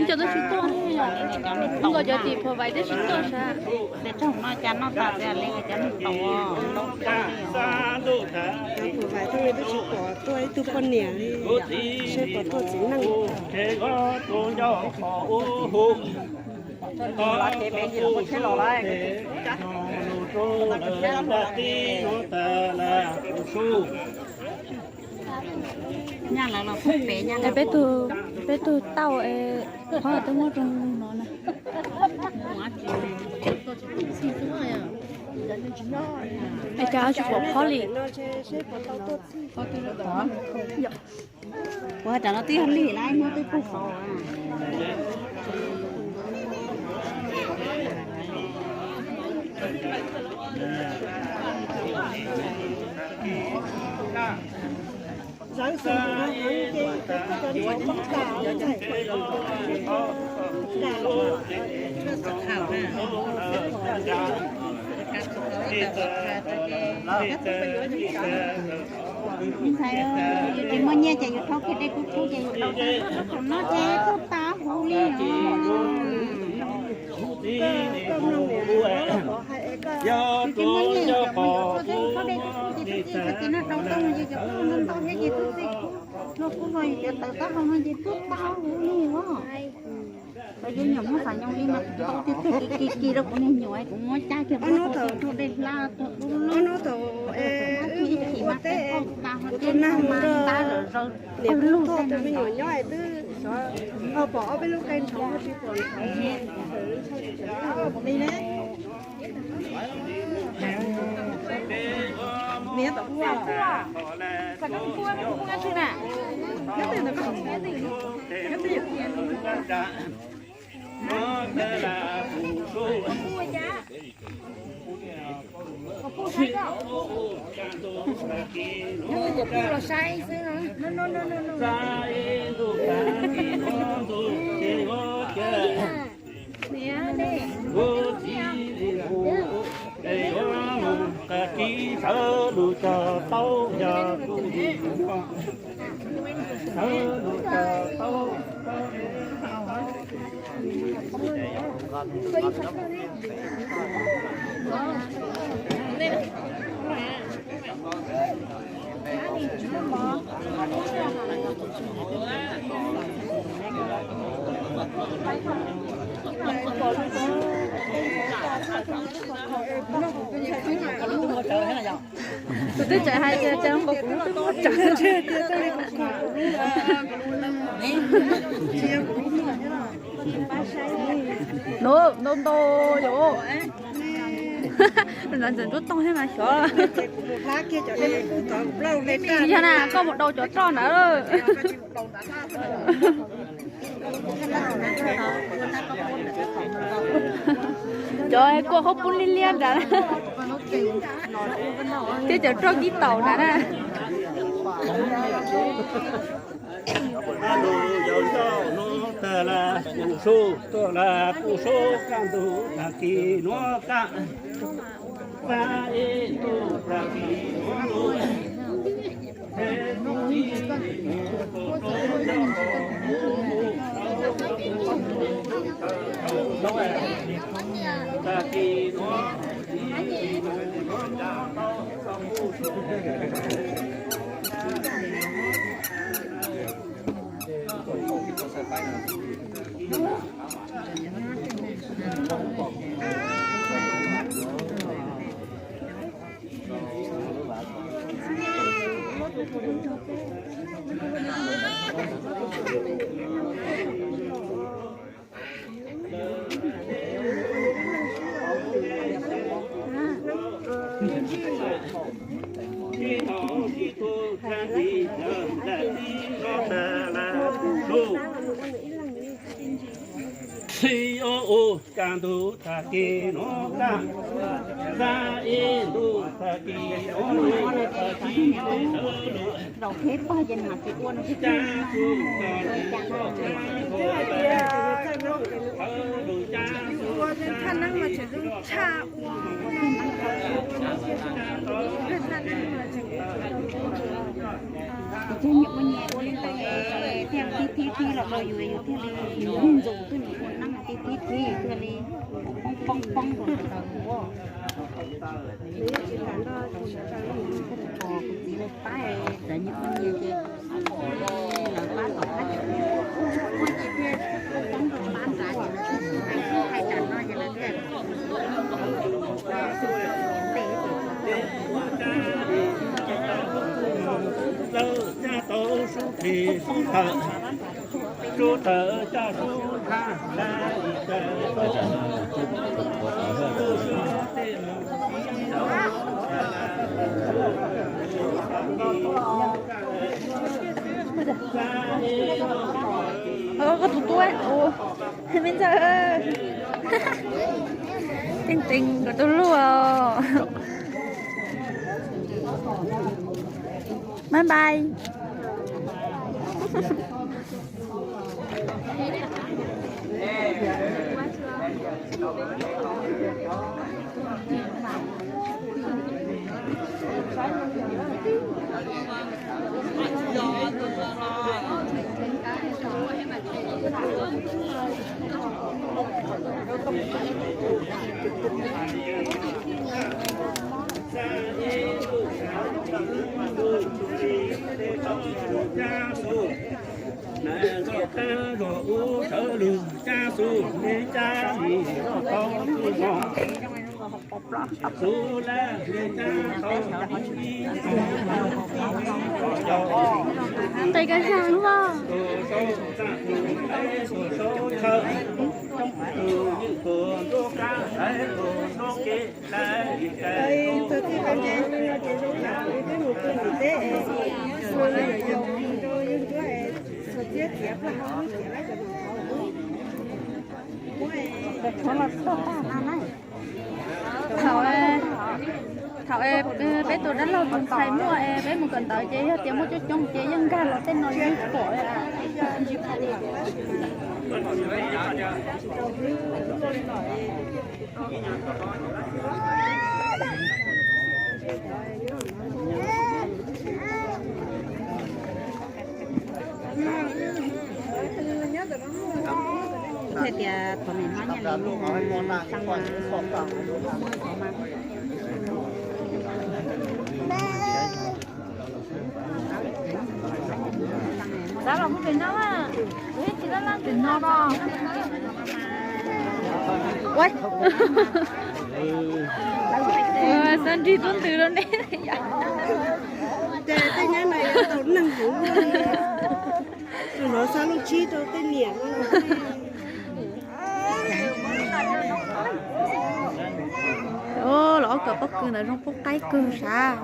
Cov twb tsis tuaj ne, nkawd cov tim phuam vais twb tsis tuaj sav. Cov phuam vais twb tsis pom tuaj ib tug poj niam li, seb puas tuaj txiv neej. Peb tug, peb tug tauj es qhov twb muab rau no na. Es cas tsis pom qhov li. Ua cas no twb yog lig na, muab twb pug qhov. Ntxhais, yus tsis muaj nyiaj ces yus thauj kiag dej kub kub ces yus daus rau saum no ces tuaj tau huv li os. Yus tsis muaj nyiaj ces yus thauj dej kub kub ces tub txij, txawm tias noj rau tau no ces cov kub no ntau thiab ces tub txij, noj kub no yus cov tawv taub hau no ces tuaj tau huv li os. Koj yub nyuam muab xav nyob li mas ntau tiag tiag, kis kis rau kuv niag nyuam, kuv muab cab kiag plaub hau tuaj dej hlab tuaj dub lug. Ib chim mas tej qauj tas ho tej no mas ntab zom zaws, pawg lug tej no. Kuv twb tseem hais tias cas nkaus kuv lub twb muab tsav ntseg tias tau li kuv kom kuv lub. Ntau ntau yom. Ntxeev ntxeev nruab tooj thiab mas xyov. Yog na koj mus dau cov roj ntawd. Cov kua khaub poob liab liab nrad. Thiab cov roj kib taum nrad na. Txhij ob ub, kaj ntug tag kis nuav kaj, xab ib ntuj tag kis nuav lug tag kis sawv lug. Zaum peb pog ces mam tsis ua no. Ua thaj neeb mas tseem tshaj ua. Cov nyuam muaj nyias ua li ntawd thiaj li thib thib los rau yus, yus thiaj li ntxub tus nyuam ua neeb thiaj li poob poob poob rau tus ntawd. Kuv txiv lawv pab, cov nyuam muaj nyias ces lawv pab tom qab, muaj ces thiaj poob rau pab nrad ces lawv thiaj hais tsam no ces lawv thiaj Caj tau sub plig sub thawm, sub thawm caj sub thab. Koj tus tub, me ntxawg, teej teev nkawd tus hlub os. Bye bye. Tes ka zag lub. Thaum, thaum peb tus dab laug tus ntxhais muaj es peb mus kawm ntawv ces yog tias muaj coob coob ces yeej nkag los tej no yeej pom. Hais tias thov niam hlob nyiaj li xaa mas muaj thov mas. Xav los mus pem no, tsis laj laj pem no los. Xav nrig tub ntws rau nej. Ces tej nyab no yuav tau neeg huv, tus no xa lub tshib rau tej niam no. Los ob kawm pob kws ntawd zoo pub qaib kawg sav.